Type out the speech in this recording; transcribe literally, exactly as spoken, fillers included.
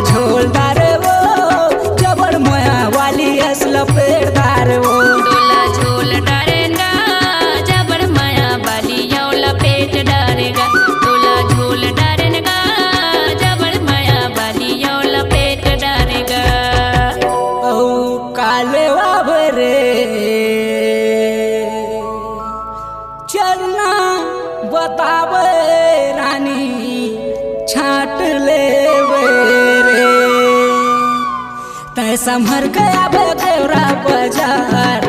झोल डारे वो, जबर मया वाली अस लपेट डारे वो। तोला झोल डारेन गा, जबर मया वाली अउ लपेट डारे गा। तोला झोल डारेन गा, जबर मया वाली अउ लपेट डारे गा। अउ काले वाबरे चलना बतावे रानी, छाट लेवे रे। तै संभर के आबे देवरा बजार,